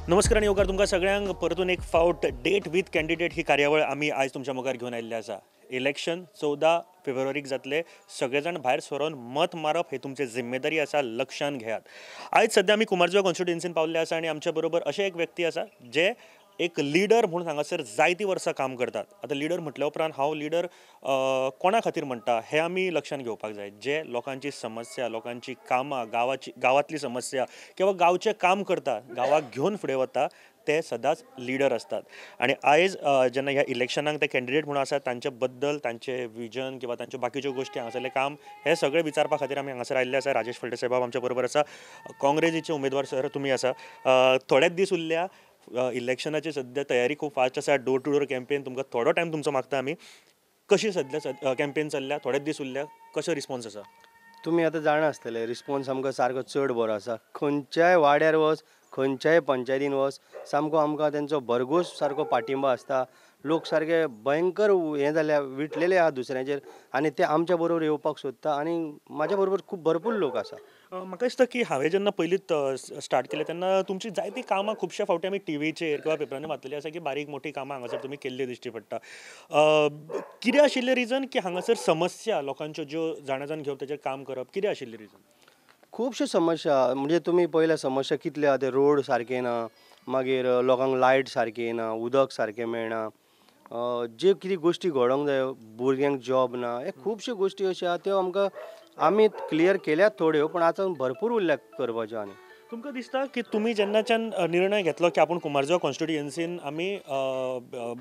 नमस्कार आनी येवकार तुमकां सगळ्यांक परतून एक फावट डेट विथ कॅन्डिडेट ही कार्यावळ आमी आयज तुमच्या मुखार घेवन आयिल्ली आसा. इलेक्शन 14 फेब्रुवारीक जातले. सगळे जाण भायर सरोन मत मारप हे तुमची जिम्मेदारी आसा, लक्षान घेयात. आयज सद्या आमी कुमारजुंव्या कॉन्स्टिट्युएन्सीन पावल्ले आसा आनी आमच्या बरोबर अशे एक व्यक्ती आसा जे एक लिडर म्हणून हांगासर जायतीं वर्सां काम करतात. आतां लिडर म्हटल्या उपरांत हांव लिडर कोणा खातीर म्हणटा हें आमी लक्षान घेवपाक जाय. जे लोकांची समस्या, लोकांची कामां, गांवाची गांवांतली समस्या किंवा गांवचें काम करता, गांवाक घेवन फुडें वता, ते सदांच लिडर आसतात. आनी आयज जेन्ना ह्या इलेक्शनाक ते कॅन्डिडेट म्हणून आसात, तांचे बद्दल तांचे विजन किंवा तांच्यो बाकीच्यो गोश्टी, हांगासरलें काम, हें सगळें विचारपा खातीर आमी हांगासर आयिल्ले आसा. राजेश फडते साहेब आमच्या बरोबर आसा, काँग्रेसीचे उमेदवार. सर तुमी आसा, थोडेच दीस उरल्या इलेक्शनाची, सद्या तयारी खूब फास्ट आसा. डोर टू डोर कॅम्पेन, तुमकां थोडो टायम तुमचो मागता आमी. कशी सद्या कॅम्पेन चल्ल्या, थोडेच दीस उरल्या, कसो रिस्पॉन्स आसा? तुमी आतां जाणा आसतले, रिस्पॉन्स आमकां सारको चड बरो आसा. खंयच्याय वाड्यार वच, खंयच्याय पंचायतीन वच, सामको आमकां तेंचो भरघोस सारको पाठिंबा आसता. लोक सारके भयंकर हें जाल्या, विटलेले आहा दुसऱ्यांचेर आनी ते आमच्या बरोबर येवपाक सोदता आनी म्हाज्या बरोबर खूब भरपूर लोक आसा. म्हाका दिसता की हांवें जेन्ना पयलींच स्टार्ट केलें तेन्ना तुमची जायतीं कामां खुबश्या फावटी आमी टिवीचेर किंवा पेपरांनी वाचलेली आसा की बारीक मोठी कामां हांगासर तुमी केल्ली दिश्टी पडटा. कितें आशिल्लें रिजन की हांगासर समस्या लोकांच्यो ज्यो जाणा जाण घेवन ताचेर काम करप, कितें आशिल्लें रिजन? खुबश्यो समस्या म्हणजे तुमी पळयल्या समस्या कितल्यो आहा, ते रोड सारके ना, मागीर लोकांक लायट सारकी येना, उदक सारकें मेळना, ज्यो कितें गोश्टी घडोवंक जायो, भुरग्यांक जॉब ना, हे खुबश्यो गोश्टी अश्यो आहा त्यो आमकां आमी क्लियर केल्यात थोड्यो, पूण आतां भरपूर उरल्या करपाच्यो. आनी तुमकां दिसता की तुमी जेन्नाच्यान निर्णय घेतलो की आपूण कुमारजुंव्या कॉन्स्टिट्युएन्सीन आमी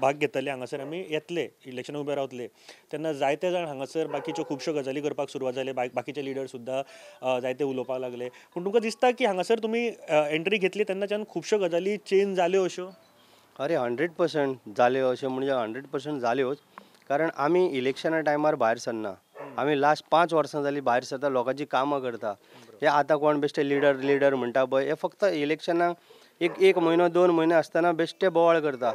भाग घेतले, हांगासर आमी येतले, इलेक्शनाक उबे रावतले, तेन्ना जायते जाण हांगासर बाकीच्यो खुबश्यो गजाली करपाक सुरवात जाली, बाकीचे लिडर सुद्दां जायते उलोवपाक लागले. पूण तुमकां दिसता की हांगासर तुमी एंट्री घेतली तेन्नाच्यान खुबश्यो गजाली चेंज जाल्यो अश्यो? अरे 100% जाल्यो अशें म्हणजे 100% जाल्योच. कारण आमी इलेक्शना टायमार भायर सरना, आमी लास्ट 5 वर्सां जालीं भायर सरता, लोकांची कामां करता. हे आतां कोण बेश्टे लिडर लिडर म्हणटा पळय, हे फक्त इलेक्शनाक एक म्हयनो 2 म्हयने आसतना बेश्टे बोवाळ करता.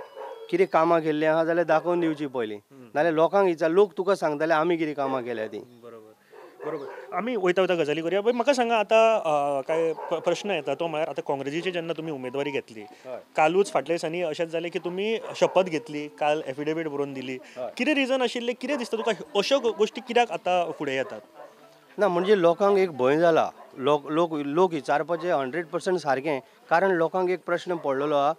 कितें कामां केल्लीं आहा जाल्यार दाखोवन दिवची पयलीं, नाल्यार लोकांक विचार, लोक तुका सांगतले आमी कितें कामां केल्या तीं. बरोबर बरोबर. आमी वयता वयता गजाली करुया. म्हाका सांगा आतां काय प्रश्न येता तो म्हळ्यार आतां काँग्रेसीची जेन्ना तुमी उमेदवारी घेतली, कालूच फाटल्या दिसांनी अशेंच जालें की तुमी शपथ घेतली, काल एफिडेवीट बरोवन दिली, कितें रिजन आशिल्लें, कितें दिसता तुका अश्यो गोश्टी कित्याक आतां फुडें येतात? ना म्हणजे लोकांक एक भंय जाला, लोक लोक लोक विचारपाचें 100% सारकें. कारण लोकांक एक प्रश्न पडलेलो आहा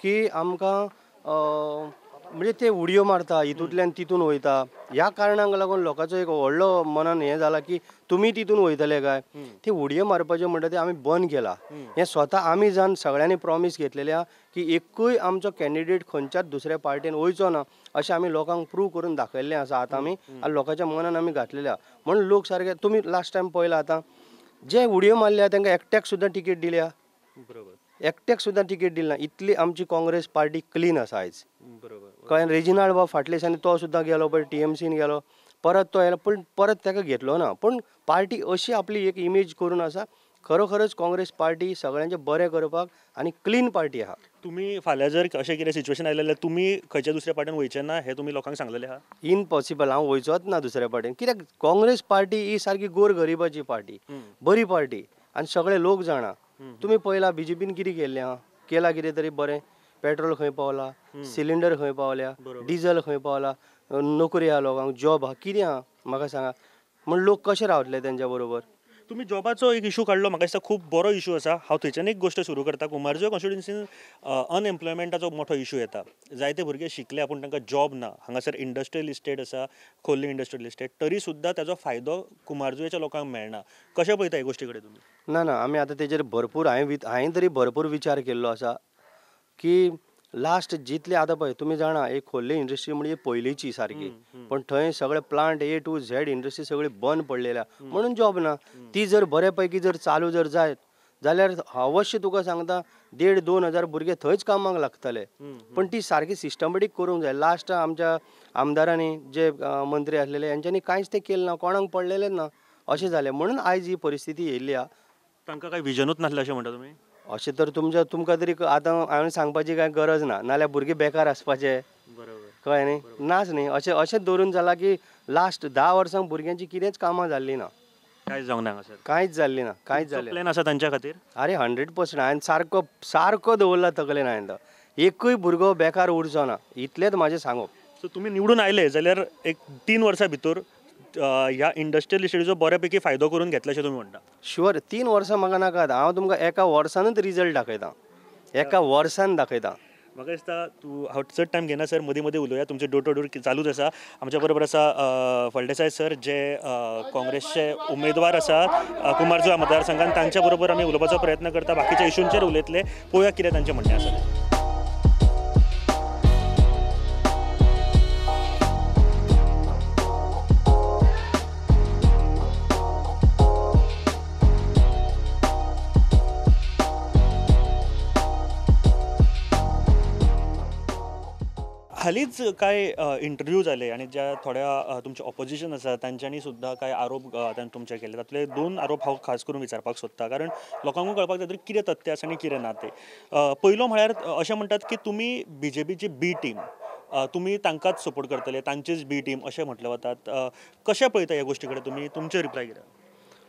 की आमकां म्हणजे ते उडयो मारता, हितूंतल्यान तितून वयता, ह्या कारणांक लागून लोकांचो एक व्हडलो मनान हें जाला की तुमी तितून वयतले काय. ते उडयो मारपाचें म्हणटा ते आमी बंद केला. हें स्वता आमी जावन सगळ्यांनी प्रॉमीस घेतलेलें आहा की एकूय आमचो कॅन्डिडेट खंयच्याच दुसऱ्या पार्टीन वयचो ना, अशें आमी लोकांक प्रूव करून दाखयल्लें आसा. आतां आमी आनी लोकांच्या मनान आमी घातलेलें आहा. म्हणून लोक सारके तुमी लास्ट टायम पळयला, आतां जे उडयो मारल्या तांकां एकट्याक सुद्दां तिकेट दिल्या. बरोबर, एकट्याक सुद्दां तिकेट दिली ना. इतली आमची काँग्रेस पार्टी क्लीन आसा आयज. बरोबर, कळ्ळें. रेजिनाल्ड बाब फाटल्या दिसांनी तो सुद्दां गेलो पळय, टीएमसीन गेलो, परत तो येयलो, पूण परत ताका घेतलो ना. पूण पार्टी अशी आपली एक इमेज करून आसा. खरोखरच काँग्रेस पार्टी सगळ्यांचें बरें करपाक आनी क्लीन पार्टी आहा. तुमी फाल्यां जर अशें कितें सिच्युएशन आयलें जाल्यार तुमी खंयच्या दुसऱ्या पार्टीन वयचे ना हें तुमी लोकांक सांगलेलें आहा? इम्पॉसिबल, हांव वयचोच ना दुसऱ्या पार्टीन. कित्याक काँग्रेस पार्टी ही सारकी गोर गरिबाची पार्टी, बरी पार्टी आनी सगळे लोक जाणा. तुमी पळयला बीजेपीन कितें केल्लें आहा, केलां कितें तरी बरें, पेट्रोल खंय पावला, सिलिंडर खंय पावल्या, डिजल खंय पावला, नोकरी आहा लोकांक, जॉब आहा, कितें आहा म्हाका सांगा. म्हण लोक कशे रावतले तेंच्या बरोबर? तुमी जॉबाचो एक इशू काडलो, म्हाका दिसता खूब बरो इशू आसा. हांव थंयच्यान एक गोश्ट सुरू करता. कुमारजुंव्या कॉन्स्टिट्युएन्सीन अनएम्प्लॉयमेंटाचो मोठो इशू येता. जायते भुरगे शिकले पूण तांकां जॉब ना. हांगासर इंडस्ट्रियल इस्टेट आसा, खोर्ली इंडस्ट्रियल इस्टेट, तरी सुद्दां ताजो फायदो कुमारजुंव्याच्या लोकांक मेळना. कशें पळयता हे गोश्टी कडेन तुमी? ना ना, आमी आतां तेजेर भरपूर हांवें तरी भरपूर विचार केल्लो आसा की लास्ट जितले आतां पळय तुमी जाणा, एक खोर्ली इंडस्ट्री म्हणजे पयलींची सारकी, पण थंय सगळे plant A to Z industry सगळी बंद पडलेली आहा, म्हणून जॉब ना. ती जर बरे पैकी जर चालू जर जायत जाल्यार अवश्य तुका सांगता 1,500-2 हजार भुरगे थंयच कामाक लागतले. पण ती सारकी सिस्टमॅटीक करूंक जाय. लास्ट आमच्या आमदारांनी जे मंत्री आसलेले हेंच्यांनी कांयच तें केलें ना, कोणाक पडलेलें ना, अशें जालें. म्हणून आयज ही परिस्थिती येयल्ली आहा. तांकां कांय विजनूच नासलें अशें म्हणटा तुमी? अशें तर तुमच्या तुमकां तरी आतां हांवें सांगपाची कांय गरज ना, नाल्यार भुरगीं बेकार आसपाचे. बरोबर, कळ्ळें न्ही? नाच न्ही, अशें अशें दवरून जालां की लास्ट 10 वर्सां भुरग्यांची कितेंच कामां जाल्लीं ना. कांयच जावंक ना हांगासर, कांयच जाल्लें ना, कांयच जालें. प्लॅन आसा तांच्या खातीर? आरे 100% हांवें सारको सारको दवरला तकलेन हांवें तो, एकूय भुरगो बेकार उरचो ना इतलेंच म्हाजें सांगप. सो तुमी निवडून आयले जाल्यार एक 3 वर्सां भितर ह्या इंडस्ट्रियल इस्टेटीचो बऱ्या पैकी फायदो करून घेतले अशें तुमी म्हणटा? शुअर, 3 वर्सां म्हाका नाकात, हांव तुमकां एका वर्सानूच रिजल्ट दाखयता, एका वर्सान दाखयता. म्हाका दिसता तूं हांव चड टायम घेना सर, मदीं मदीं उलोवया, तुमचे डोर टू डोर चालूच आसा. आमच्या बरोबर आसा फळदेसाय सर जे काँग्रेसचे उमेदवार आसा कुमारजुआ मतदारसंघान, तांच्या बरोबर आमी उलोवपाचो प्रयत्न करता, बाकीच्या इशूंचेर उलयतले, पळोवया कितें तांचें म्हणणें आसा. हालींच कांय इंटरव्यू जाले आनी ज्या थोड्या तुमचे ऑपोजिशन आसा तांच्यांनी सुद्दां कांय आरोप तुमचे केले, तातूंतले 2 आरोप हांव खास करून विचारपाक सोदता, कारण लोकांकूय कळपाक जाय तरी कितें तथ्य आसा आनी कितें ना तें. पयलो म्हळ्यार अशें म्हणटात की तुमी बीजेपीची बी टीम, तुमी तांकांच सपोर्ट करतले, तांचीच बी टीम अशें म्हटलें वतात, कशें पळयता ह्या गोश्टी कडेन तुमी, तुमचें रिप्लाय कितें?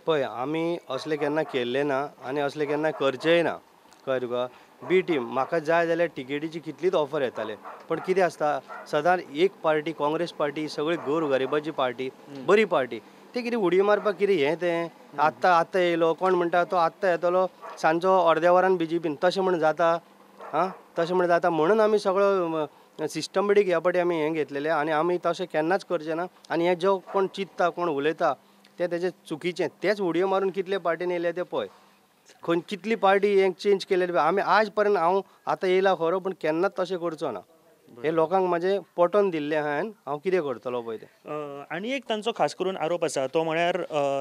पळय, आमी असलें केन्ना केल्लें ना आनी असलें केन्ना करचेंय ना, कळ्ळें तुका? बी टीम म्हाका जाय जाल्यार टिकेटीची कितलीच ऑफर येताले, पण कितें आसता सदांच एक पार्टी काँग्रेस पार्टी सगळी गोर गरिबाची पार्टी, बरी पार्टी, ती कितें उडी मारपाक कितें हें तें आत्तां आत्तां येयलो कोण म्हणटा तो आत्तां येतलो सांजचो अर्द्या वरान बीजेपीन, तशें म्हण जाता? आं, तशें म्हण जाता? म्हणून आमी सगळो सिस्टमॅटीक ह्या पाटी आमी हें घेतलेलें आनी आमी तशें केन्नाच करचें ना. आनी हें जो कोण चिंत्ता कोण उलयता तें तेजें चुकीचें, तेच उडयो मारून कितले पार्टीन येयले ते पळय, खंय कितली पार्टी हें चेंज केलेली आमी आज पर्यंत. हांव आतां येयला खरो, पूण केन्नाच तशें करचो ना, हे लोकांक म्हाजें पटोवन दिल्लें हांवें, हांव कितें करतलो पळय तें. आनी एक तांचो खास करून आरोप आसा तो म्हळ्यार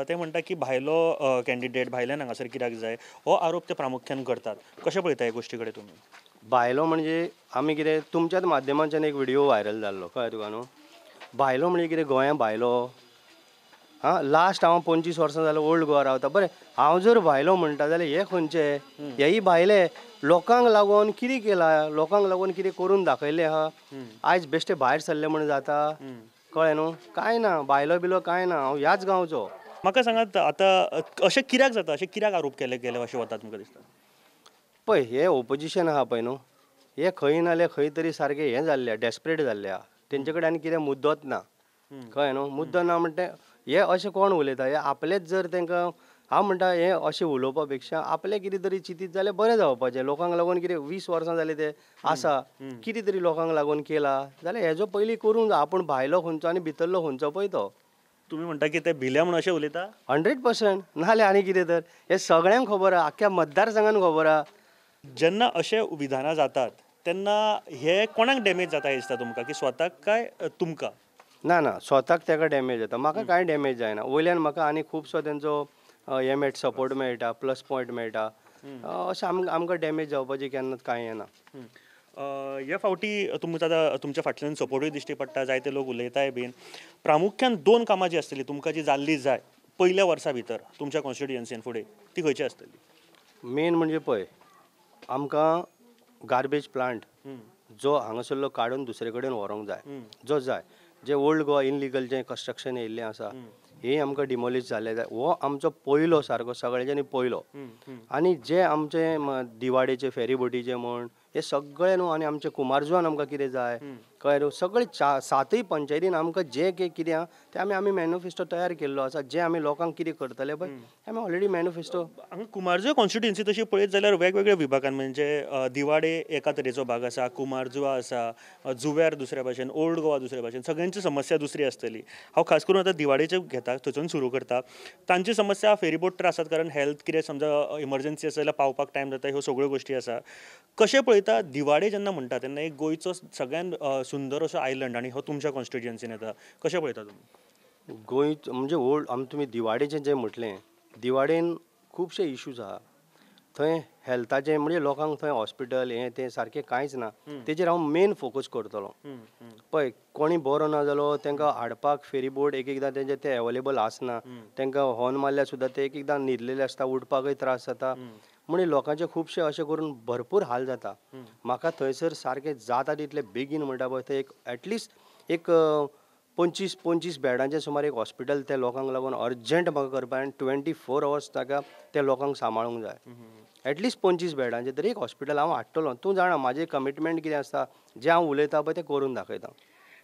ते म्हणटा की भायलो कॅन्डिडेट भायल्यान हांगासर कित्याक जाय, हो आरोप ते प्रामुख्यान करतात, कशें पळयता ह्या गोश्टी कडेन तुमी? भायलो म्हणजे आमी कितें तुमच्याच माध्यमांच्यान एक व्हिडियो व्हायरल जाल्लो, कळ्ळें तुका न्हू? भायलो म्हणजे कितें गोंया भायलो? आं, लास्ट हांव 25 वर्सां जालें ओल्ड गोवा रावता, बरें हांव जर भायलो म्हणटा जाल्यार हे खंयचे? हेय भायले लोकांक लागून कितें केलां, लोकांक लागून कितें करून दाखयलें आहा, आयज बेश्टे भायर सरले म्हण जाता? कळ्ळें न्हू? कांय ना, भायलो बिलो कांय ना, हांव ह्याच गांवचो. म्हाका सांगात आतां अशें कित्याक जाता, अशें कित्याक आरोप केले गेले अशें वता तुमकां दिसता? पळय, हे ओपोजिशन आहा पळय न्हू, हे खंय ना जाल्यार खंय तरी सारकें हें जाल्लें, डेस्परेट जाल्लें आहा, तेंचे कडेन आनी कितें मुद्दोच ना, कळ्ळें न्हू? मुद्दो ना म्हणटा हे अशें कोण उलयता, हे आपलेच जर तांकां हांव म्हणटा हे अशें उलोवपा पेक्षा आपलें कितें तरी चिंतीत जाल्यार बरें जावपाचें. लोकांक लागून कितें 20 वर्सां जालीं ते आसा, कितें तरी लोकांक लागून केलां जाल्यार हेजो पयलीं करूंक जाय, आपूण भायलो खंयचो आनी भितरलो खंयचो पळय तो. तुमी म्हणटा की ते भिल्या म्हणून अशें उलयता? 100% नाजाल्यार आनी कितें तर, हें सगळ्यांक खबर आहा, आख्ख्या मतदारसंघान खबर आहा. जेन्ना अशे विधानां जातात तेन्ना हे कोणाक डॅमेज जाता दिसता तुमकां, की स्वताक काय तुमकां? ना ना, स्वताक ताका डॅमेज जाता, म्हाका कांय डॅमेज जायना. वयल्यान म्हाका आनी खुबसो तेंचो हें मेळटा, सपोर्ट मेळटा, प्लस पॉयंट मेळटा, अशें आमकां डॅमेज जावपाचें केन्नाच कांय येना. ह्या फावटी तुमकां आतां तुमच्या फाटल्यान सपोर्टूय दिश्टी पडटा, जायते लोक उलयताय बीन, प्रामुख्यान 2 कामां जीं आसतलीं तुमकां जी जाल्ली जाय पयल्या वर्सा भितर तुमच्या कॉन्स्टिट्युएन्सीन फुडें, ती खंयची आसतली? मेन म्हणजे पळय, आमकां गार्बेज प्लांट जो हांगासरलो काडून दुसरे कडेन व्हरूंक जाय, जो जाय, जे ओल्ड गोवा इनलिगल जें कन्स्ट्रक्शन येयल्लें आसा हें आमकां डिमोलिश जाल्लें जाय, हो आमचो पयलो सारको सगळ्यांच्यानी पयलो. आनी जे आमचे दिवाडेचे फेरीबोटीचे म्हण हे सगळे न्हू, आनी आमचे कुमारजुवान आमकां कितें जाय, कळ्ळें न्हू? सगळे 7 पंचायतीन आमकां जें कितें आहा तें आमी आमी मॅनिफेस्टो तयार केल्लो आसा, जें आमी लोकांक कितें करतले पळय आमी ऑलरेडी मॅनिफेस्टो. हांगा कुमारजुआ कॉन्स्टिट्युएन्सी तशी पळयत जाल्यार वेगवेगळ्या विभागान म्हणजे दिवाडे एका तरेचो भाग आसा, कुमारजुआ आसा, जुव्यार दुसऱ्या भाशेन, ओल्ड गोवा दुसऱ्या भाशेन, सगळ्यांची समस्या दुसरी आसतली. हांव खास करून आतां दिवाडेचे घेता, थंयसून सुरू करता. तांची समस्या फेरीबोट तर आसात, कारण हेल्थ कितें समजा इमर्जन्सी आसा जाल्यार पावपाक टायम जाता, ह्यो सगळ्यो गोश्टी आसा. कशें पळयता दिवाडे जेन्ना म्हणटा तेन्ना एक गोंयचो सगळ्यान सुंदर असो आयलंड आनी हो तुमच्या कॉन्स्टिट्युएन्सीन येता, कशें पळयता तुमी? गोंय म्हणजे ओल्ड आमी तुमी दिवाडेचें जें म्हटलें, दिवाडेन खुबशे इशूज आहा, थंय हेल्थाचें म्हणजे लोकांक थंय हॉस्पिटल हें तें सारकें कांयच ना, तेजेर हांव मेन फोकस करतलो. पळय कोणी बरो ना जालो तांकां हाडपाक फेरीबोट एक एकदां तेंचे ते एवेलेबल आसना, तांकां हॉर्न मारल्यार सुद्दां ते एक एकदां न्हिदलेले आसता, उठपाकय त्रास जाता, म्हणून लोकांचे खुबशे अशें करून भरपूर हाल जाता. म्हाका थंयसर सारकें जाता तितले बेगीन म्हणटा पळय थंय एक एटलिस्ट एक 25 बेडांचें सुमार एक हॉस्पिटल त्या लोकांक लागून अर्जंट म्हाका करपाक आनी 24 अवर्स ताका त्या लोकांक सांबाळूंक जाय. एटलिस्ट 25 बेडांचें तरी एक हॉस्पिटल हांव हाडटलो. तूं जाणा म्हाजें कमिटमेंट कितें आसता, जें हांव उलयता पळय तें करून दाखयता.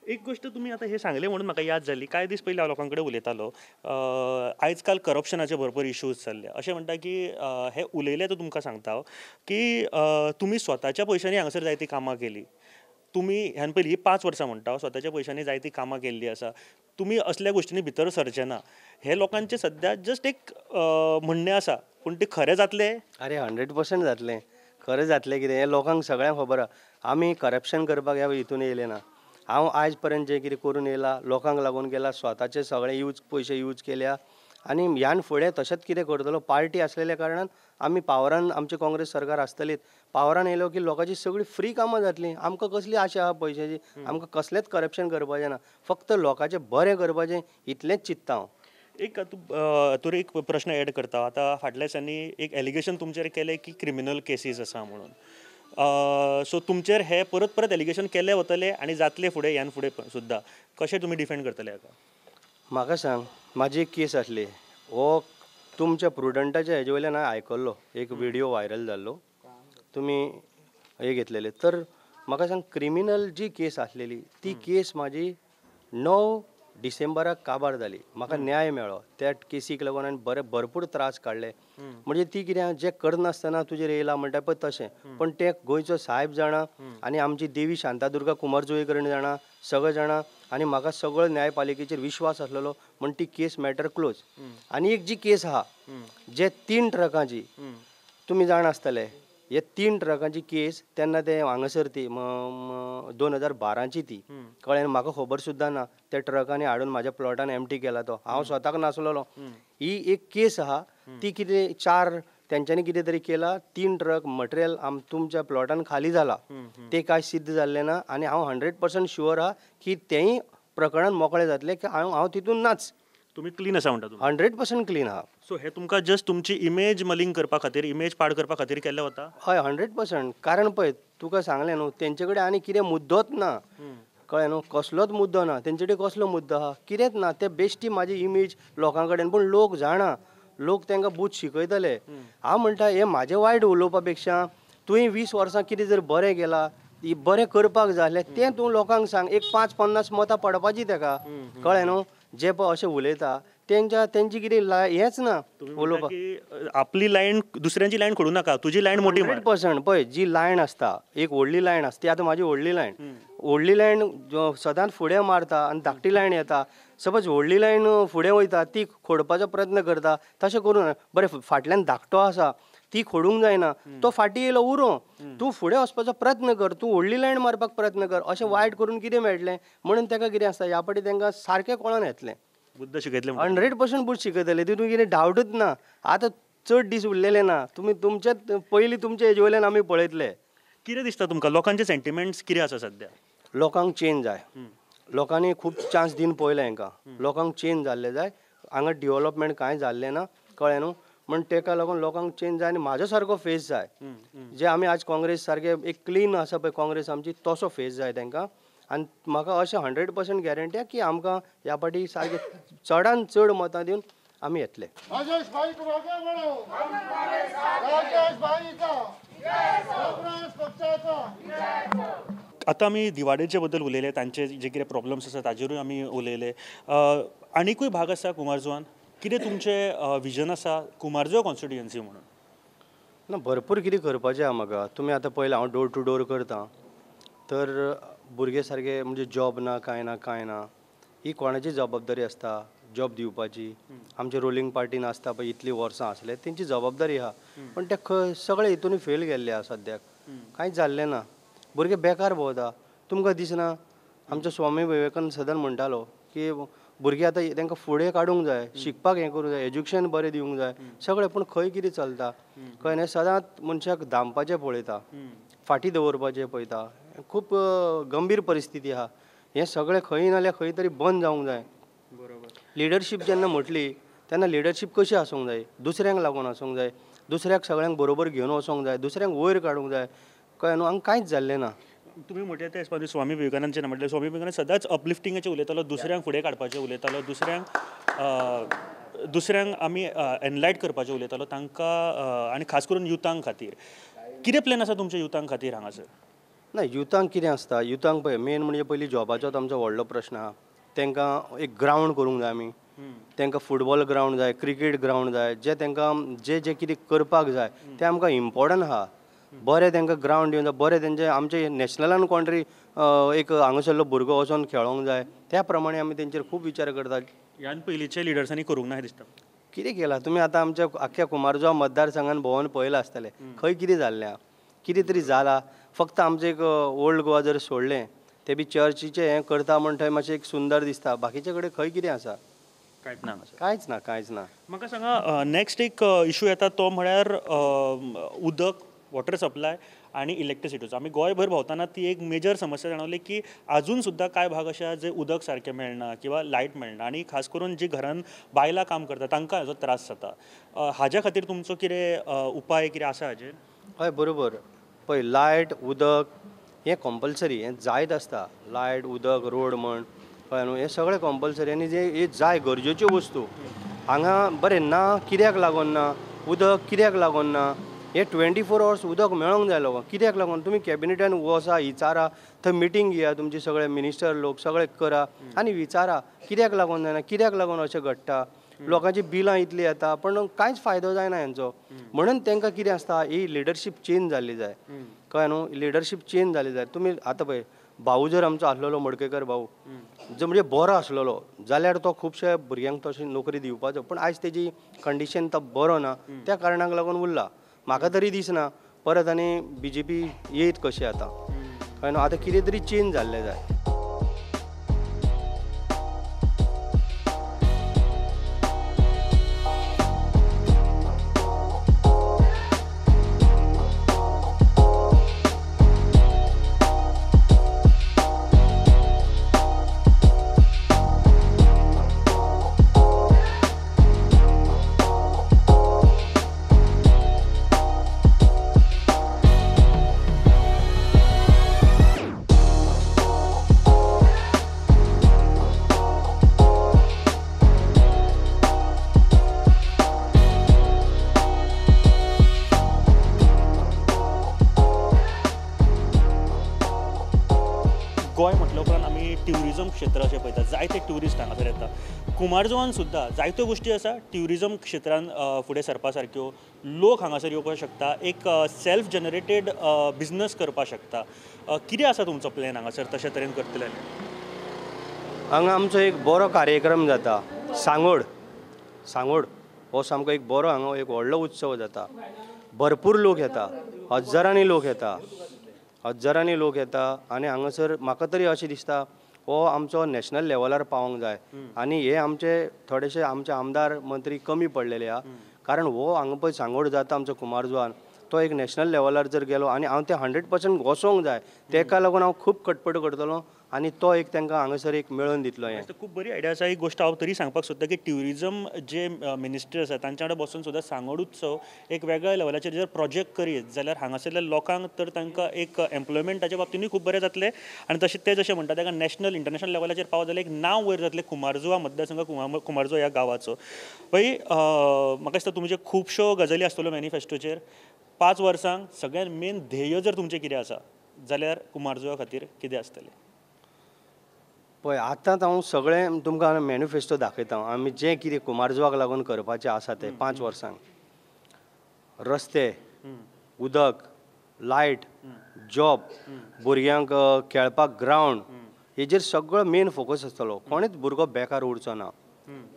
एक गोश्ट तुमी आतां हें सांगलें म्हणून म्हाका याद जाली, कांय दीस पयलीं हांव लोकां कडेन उलयतालो, आयज काल करप्शनाचे भरपूर इशूज चल्ले. अशें म्हणटा की हे उलयले तो तुमकां सांगता हांव की तुमी स्वताच्या पयशांनी हांगासर जायतीं कामां केली, तुमी ह्यान पयलीं 5 वर्सां म्हणटा हांव स्वताच्या पयशांनी जायतीं कामां केल्लीं आसा, तुमी असल्या गोश्टींनी भितर सरचे ना. हे लोकांचें सद्या जस्ट एक म्हणणें आसा, पूण तें खरें जातलें? अरे 100% जातलें. खरें जातलें कितें हें लोकांक सगळ्यांक खबर आसा. आमी करप्शन करपाक ह्या हितून येयले ना. हांव आयज पर्यंत जें कितें करून येयला लोकांक लागून केला, स्वताचे सगळे यूज पयशे यूज केल्या आनी ह्यान फुडें तशेंच कितें करतलो. पार्टी आसलेल्या कारणान आमी पावरान, आमचें काँग्रेस सरकार आसतलीच, पावरान येयलो की लोकांची सगळीं फ्री कामां जातलीं. आमकां कसली आशा आहा पयशाची, आमकां कसलेंच करप्शन करपाचें ना, फक्त लोकांचें बरें करपाचें इतलेंच चिंत्ता हांव. एक तूं एक प्रश्न एड करता, आतां फाटल्या दिसांनी एक एलिगेशन तुमचेर केलें की क्रिमिनल केसीस आसा म्हणून, सो तुमचेर हे परत परत एलिगेशन केले वतले आनी जातले फुडें ह्यान फुडें सुद्दां, कशें तुमी डिफेंड करतले हाका? म्हाका सांग, म्हाजी एक केस आसली, हो तुमच्या प्रुडंटाच्या हेजे वयल्यान हांवें आयकल्लो, एक विडियो व्हायरल जाल्लो, तुमी हे घेतलेले. तर म्हाका सांग, क्रिमिनल जी केस आसलेली ती केस म्हाजी 9 डिसेंबराक काबार जाली. म्हाका न्याय मेळ्ळो त्या केसीक लागून आनी बरे भरपूर त्रास काडले. म्हणजे ती कितें जें करनासतना तुजेर येयला म्हणटा पळय तशें, पण ते गोंयचो सायब जाणा आनी आमची देवी शांतादुर्गा कुमारजुंवेकरण जाणा, सगळे जाणा, आनी म्हाका सगळो न्यायपालिकेचेर विश्वास आसलेलो म्हण ती केस मॅटर क्लोज. आनी एक जी केस आहा जे 3 ट्रकांची, तुमी जाणा आसतले, हे 3 ट्रकांची केस तेन्ना ते हांगासर ती 2012ची ती, कळ्ळें? म्हाका खबर सुद्दां ना त्या ट्रकांनी हाडून म्हाज्या प्लॉटान एमटी केला तो, हांव स्वताक नासलेलो. ही एक केस आहा ती कितें 4 तेंच्यांनी कितें तरी केला, 3 ट्रक मटेरियल आम तुमच्या प्लॉटान खाली जाला, ते कांय सिद्ध जाल्लें ना. आनी हांव 100% शुअर आहा की तेंय प्रकरणान मोकळें जातलें, की हांव तितून नाच. तुमी क्लीन आसा म्हणटा? 100% क्लीन आहा. सो हे तुमकां जस्ट तुमची इमेज मलिंग करपा खातीर, इमेज पाड करपा खातीर केल्लें वता? हय, 100%. कारण पळय तुका सांगलें न्हू, तेंचे कडेन आनी कितें मुद्दोच ना, कळ्ळें न्हू, कसलोच मुद्दो ना तेंचे कडेन, कसलो मुद्दो आहा कितेंच ना. ते बेश्टी म्हाजी इमेज लोकां कडेन, पूण लोक जाणा, लोक तांकां बूद शिकयतले. हांव म्हणटा हें म्हाजें वायट उलोवपा पेक्षा तुवें 20 वर्सां कितें जर बरें केलां, बरें करपाक जाय आसलें तें तूं लोकांक सांग. एक 5-50 मतां पडपाची तेका, कळ्ळें न्हू. जे पळय अशें उलयता तेंच्या तेंची कितें हेंच ना उलोवपाक. आपली लायन दुसऱ्यांची लायन खोडूं नाका, तुजी लायन मोठी. 100% पळय जी लायन आसता, एक व्हडली लायन आसता, ती आतां म्हाजी व्हडली लायन, व्हडली लायन सदांच फुडें मारता आनी धाकटी लायन येता. सपोज व्हडली लायन फुडें वयता, ती खोडपाचो प्रयत्न करता, तशें करूं ना. बरें फाटल्यान धाकटो आसा, ती खोडूंक जायना, तो फाटीं येयलो उरो, तूं फुडें वचपाचो प्रयत्न कर, तूं व्हडली लायन मारपाक प्रयत्न कर. अशें वायट करून कितें मेळटलें म्हणून ताका कितें आसता, ह्या फावटी तांकां सारकें कळोन येतलें. बुद्द शिकयतले, 100% बुद्द शिकयतले, तितून कितें डावटूच ना. आतां चड दीस उरलेले ना, तुमी तुमचेच पयलीं तुमचे हेजे वयल्यान आमी पळयतले. कितें दिसता तुमकां लोकांचे सेंटिमेंट्स कितें आसा सद्या? लोकांक चेंज जाय, लोकांनी खूब चान्स दिवन पळयलें हांकां, लोकांक चेंज जाल्लें जाय. हांगा डिवलपमेंट कांय जाल्लें ना, कळ्ळें न्हू, म्हण तेका लागून लोकांक चेंज जाय आनी म्हाजो सारको फेस जाय. जे आमी आज काँग्रेस सारके एक क्लीन आसा पळय काँग्रेस आमची, तसो फेस जाय तांकां. आनी म्हाका अशें 100% गॅरंटी आहा की आमकां ह्या फावटी सारके चडान चड मतां दिवन आमी येतले. राजेश भाई तुम आगे बढ़ो, राजेश भाई का काँग्रेस पक्षाचा. आतां आमी दिवाडेचे बद्दल उलयले, तांचे जे कितें प्रॉब्लम्स आसा ताजेरूय आमी उलयले. आनीकूय भाग आसा कुमारजुवान, कितें तुमचें विजन आसा कुमारजुवा कॉन्स्टिट्युएन्सी म्हणून? ना, भरपूर कितें करपाचें आहा म्हाका. तुमी आतां पळयलां हांव डोर टू डोर करता, तर भुरगे सारके म्हणजे जॉब ना, कांय ना, कांय ना. ही कोणाची जबाबदारी आसता जॉब दिवपाची? आमचे रोलिंग पार्टीन आसता पळय इतलीं वर्सां आसले, तेंची जबाबदारी आहा. पण ते सगळे हितून फेल गेल्ले आहा सद्याक, कांयच जाल्लें ना. भुरगे बेकार भोंवता. तुमकां दिसना आमचो स्वामी विवेकानंद सदांच म्हणटालो की भुरगीं आतां तांकां फुडें काडूंक जाय, शिकपाक हें करूंक जाय, एज्युकेशन बरें दिवंक जाय सगळें. पूण खंय कितें चलता कळ्ळें न्ही, सदांच मनशाक दामपाचें पळयता, फाटीं दवरपाचें पळयता. खूब गंभीर परिस्थिती आहा. हें सगळें खंय ना जाल्यार खंय तरी बंद जावंक जाय. बरोबर. लिडरशीप जेन्ना म्हटली तेन्ना लिडरशीप कशी आसूंक जाय, दुसऱ्यांक लागून आसूंक जाय, दुसऱ्याक सगळ्यांक बरोबर घेवन वचोंक जाय, दुसऱ्यांक वयर काडूंक जाय, कळ्ळें न्हू. हांगा कांयच जाल्लें ना. तुमी म्हटलें तें हिसपान स्वामी विवेकानंदचें नांव म्हटलें. स्वामी विवेकानंद सदांच अपलिफ्टिंगाचें उलयतालो, दुसऱ्यांक फुडें काडपाचें उलयतालो, दुसऱ्यांक आमी एनलायट करपाचें उलयतालो तांकां, आनी खास करून युथांक खातीर. कितें प्लॅन आसा तुमच्या युथांक खातीर हांगासर? ना, युथांक कितें आसता, युथांक पळय मेन म्हणजे पयलीं जॉबाचोच आमचो व्हडलो प्रश्न आहा. तांकां एक ग्रावंड करूंक जाय आमी, तांकां फुटबॉल ग्रावंड जाय, क्रिकेट ग्रावंड जाय, जे तांकां जे जे कितें करपाक जाय तें आमकां इम्पोर्टंट आहा. बरें तांकां ग्रावंड दिवंक जाय, बरें तेंचे आमचे नॅशनलान कोण तरी एक हांगासरलो भुरगो वचोन खेळोंक जाय, त्या प्रमाणे आमी तेंचेर खूब विचार करतात. ह्यान पयलींच्या लिडर्सांनी करूंक ना हें दिसता. कितें केलां तुमी आतां आमच्या आख्ख्या कुमारजुवा मतदारसंघान भोंवन पळयलां आसतलें, खंय कितें जाल्लें आहा, कितें तरी जालां. फक्त आमचें एक ओल्ड गोवा जर सोडलें ते बी चर्चीचें हें करता म्हण थंय मातशें एक सुंदर दिसता, बाकीचे कडेन खंय कितें आसा? कांयच ना, कांयच ना, कांयच ना. म्हाका सांगा, नॅक्स्ट एक इशू येता तो म्हळ्यार उदक, वॉटर सप्लाय आनी इलेक्ट्रिसिटीचो. आमी गोंयभर भोंवतना ती एक मेजर समस्या जाणवली की आजून सुद्दां कांय भाग अशे आसा जे उदक सारकें मेळना किंवा लायट मेळना, आनी खास करून जी घरान बायलां काम करता तांकां हाजो त्रास जाता. हाज्या खातीर तुमचो कितें उपाय कितें आसा हाजेर? हय बरोबर, पळय लायट उदक हें कंपल्सरी, हें जायत आसता. लायट उदक रोड म्हण कळ्ळें न्हू, हें सगळें कंपल्सरी आनी जे हे जाय गरजेच्यो वस्तू हांगा बरें ना. कित्याक लागून ना उदक, कित्याक लागून ना हे 24 आवर्स उदक मेळोंक जाय लोकांक. कित्याक लागून तुमी कॅबिनेटान वचा, विचारा, थंय मिटींग घेया, तुमचे सगळे मिनिस्टर लोक सगळे करा आनी विचारा कित्याक लागून जायना, कित्याक लागून अशें घडटा. लोकांची बिलां इतलीं येता पण कांयच फायदो जायना हेंचो. म्हणून तांकां कितें आसता, ही लिडरशीप चेंज जाल्ली जाय, कळ्ळें न्हू, लिडरशीप चेंज जाली जाय. तुमी आतां पळय भाऊ जर आमचो आसलेलो मडकयकर भाऊ जर म्हणजे बरो आसलेलो जाल्यार तो खुबशे भुरग्यांक तशी नोकरी दिवपाचो, पूण आयज तेजी कंडिशन तो बरो ना, त्या कारणाक लागून उरला. म्हाका तरी दिसना परत आनी बीजेपी येयत कशी आतां, कळ्ळें न्हू. आतां कितें तरी चेंज जाल्लें जाय. गोंय म्हटल्या उपरांत आमी ट्युरिजम क्षेत्र अशें पळयतात, जायते ट्युरिस्ट हांगासर येता. कुमारजुवान सुद्दां जायत्यो गोश्टी आसा ट्युरिजम क्षेत्रान फुडें सरपा सारक्यो, लोक हांगासर येवपाक शकता, एक सेल्फ जनरेटेड बिजनस करपाक शकता. कितें आसा तुमचो प्लॅन हांगासर तशे तरेन करतले? हांगा आमचो एक बरो कार्यक्रम जाता, सांगोड. सांगोड हो सामको एक बरो हांगा एक व्हडलो उत्सव जाता, भरपूर लोक येता, हजारांनी लोक येता, हजारांनी लोक येता. आनी हांगासर म्हाका तरी अशें दिसता हो आमचो नॅशनल लेवलार पावोंक जाय. आनी हे आमचे थोडेशे आमचे आमदार मंत्री कमी पडलेले आहा, कारण हो हांगा पळय सांगोड जाता आमचो कुमारजुवान, तो एक नॅशनल लेवलार जर गेलो आनी हांव ते 100% वचोंक जाय, तेका लागून हांव खूब कटपट करतलो आनी तो एक तांकां हांगासर एक मेळोवन दितलो. हें खूब बरी आयडिया आसा. एक गोश्ट हांव तरी सांगपाक सोदता की ट्युरिजम जे मिनिस्ट्री आसा तांच्या वांगडा बसून सुद्दां सांगोड उत्सव एक वेगळ्या लेवलाचेर जर प्रोजेक्ट करीत जाल्यार हांगासरल्या लोकांक तर तांकां एक एम्प्लॉयमेंटाच्या बाबतीनूय खूब बरें जातलें, आनी तशें ते जशें म्हणटा ताका नॅशनल इंटरनॅशनल लेवलाचेर पावत जाल्यार एक नांव वयर जातलें कुमारजुवा मतदारसंघ, कुमारजुवा ह्या गांवाचो. पळय म्हाका दिसता तुमच्यो खुबश्यो गजाली आसतल्यो मॅनिफेस्टोचेर. 5 वर्सांक सगळ्यांत मेन ध्येय जर तुमचें कितें आसा जाल्यार कुमारजुवा खातीर कितें आसतलें? पळय आतांच हांव सगळें तुमकां मॅनिफेस्टो दाखयता. आमी जें कितें कुमारजुवाक लागून करपाचें आसा तें 5 वर्सांक रस्ते, उदक, लायट, जॉब, भुरग्यांक खेळपाक ग्रावंड, हेजेर सगळो मेन फोकस आसतलो. कोणूच भुरगो बेकार उरचो ना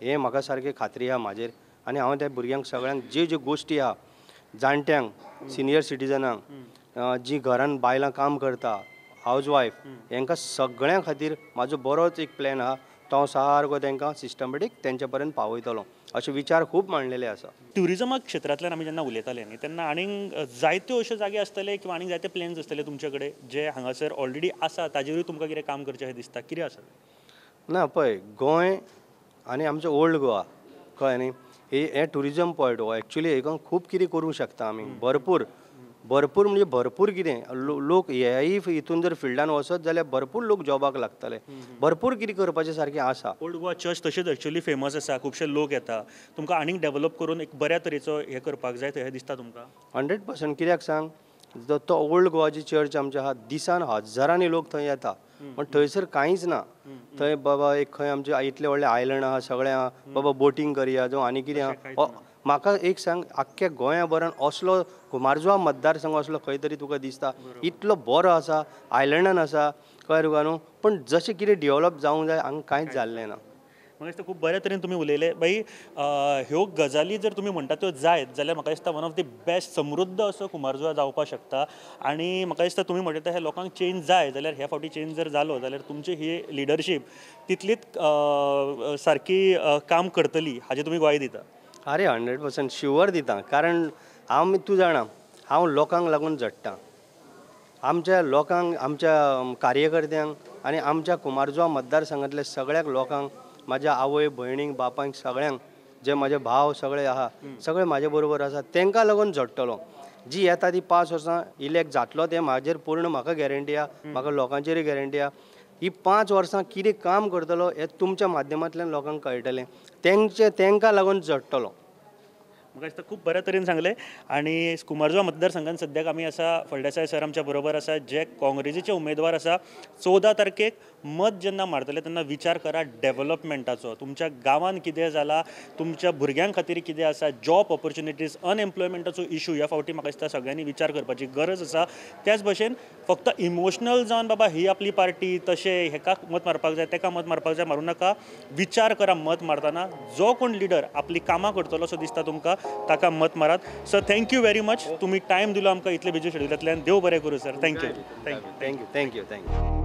हें म्हाका सारकें खात्री आहा म्हाजेर. आनी हांव त्या भुरग्यांक सगळ्यांक ज्यो ज्यो गोश्टी आहा, जाणट्यांक, सिनियर सिटीजनांक, जी घरान बायलां काम करता, हावज वायफ, हेंकां सगळ्यां खातीर म्हाजो बरोच एक प्लॅन आहा, तो हांव सारको तांकां सिस्टमॅटीक तेंच्या पर्यंत पावयतलो अशे विचार खूब मांडलेले आसा. ट्युरिजमा क्षेत्रांतल्यान आमी जेन्ना उलयताले न्ही तेन्ना आनीक जायत्यो अश्यो जागे आसतले किंवा आनीक जायते प्लॅन्स आसतले तुमचे कडेन जे हांगासर ऑलरेडी आसा, ताजेरूय तुमकां कितें काम करचें अशें दिसता, कितें आसा? ना पळय गोंय आनी आमचो ओल्ड गोवा कळ्ळें न्ही, हें ट्युरिजम पॉयंट हो एक्चुली हेका खूब कितें करूंक शकता आमी, भरपूर भरपूर म्हणजे भरपूर कितें लोक हेय हितून जर फिल्डान वचत जाल्यार भरपूर लोक जॉबाक लागतले, भरपूर कितें करपाचें सारकें आसा. ओल्ड गोवा चर्च तशेंच एक्चुअली फेमस आसा, खुबशे लोक येता, तुमकां आनीक डेवलप करून एक बऱ्या तरेचो हें करपाक जाय हें दिसता तुमकां? 100%. कित्याक सांग, तो ओल्ड गोवाची चर्च आमच्या आहा, दिसान हजारांनी लोक थंय येता, पण थंयसर कांयच ना. थंय बाबा एक खंय आमचे इतले व्हडले आयलंड आहा, सगळें आहा, बाबा बोटींग करया जावं आनी कितें आहा. म्हाका एक सांग, आख्ख्या गोंया भरान असलो कुमारजुवा मतदारसंघ असलो खंय तरी तुका दिसता इतलो बरो आसा, आयलंडान आसा, कळ्ळें तुका न्हू, पण जशें कितें डेवलप जावंक जाय हांगा कांयच जाल्लें ना. म्हाका दिसता खूब बऱ्या तरेन तुमी उलयले बाई. ह्यो गजाली जर तुमी म्हणटा त्यो जायत जाल्यार म्हाका दिसता वन ऑफ the best समृद्ध असो कुमारजुवा जावपाक शकता. आनी म्हाका दिसता तुमी म्हणटा हे लोकांक चेंज जाय जाल्यार ह्या फावटी चेंज जर जालो जाल्यार तुमची ही लिडरशीप तितलीच सारकी काम करतली हाजी तुमी ग्वाही दिता. अरे 100% शुवर दिता, कारण हांव तूं जाणा हांव लोकांक लागून झडटा, आमच्या लोकांक, आमच्या कार्यकर्त्यांक आनी आमच्या कुमारजुवा मतदारसंघांतल्या सगळ्याक लोकांक, म्हाज्या आवय भयणींक बापायक सगळ्यांक, जे म्हाजे भाव सगळे आहा सगळे म्हाजे बरोबर आसा, तांकां लागून झडटलो. जी येता ती 5 वर्सां इलेक्ट जातलो तें म्हाजेर पूर्ण म्हाका गॅरंटी आहा, म्हाका लोकांचेरूय गॅरंटी आहा. ही 5 वर्सां कितें काम करतलो हें तुमच्या माध्यमांतल्यान लोकांक कळटलें, तेंचे तांकां लागून झडटलो. म्हाका दिसता खूब बऱ्या तरेन सांगलें. आनी कुमारजुवा मतदारसंघान सद्याक आमी आसा, फळदेसाय सर आमच्या बरोबर आसा जे काँग्रेसीचे उमेदवार आसा. 14 तारखेक मत जेन्ना मारतले तेन्ना विचार करा डेवलपमेंटाचो, तुमच्या गांवान कितें जाला, तुमच्या भुरग्यां खातीर कितें आसा, जॉब ऑपॉर्च्युनिटीज, अनएम्प्लॉयमेंटाचो इशू ह्या फावटी म्हाका दिसता सगळ्यांनी विचार करपाची गरज आसा. त्याच भशेन फक्त इमोशनल जावन बाबा ही आपली पार्टी तशें हेका मत मारपाक जाय तेका मत मारपाक जाय मारूं नाका. विचार करा मत मारतना, जो कोण लिडर आपली कामां करतलो असो दिसता तुमकां ताका मत मारात. Sir thank you very much, तुमी टायम दिलो आमकां इतले बिजी शेड्युलांतल्यान. देव बरें करूं sir. Thank you. Thank you. Thank you. Thank you. Thank you.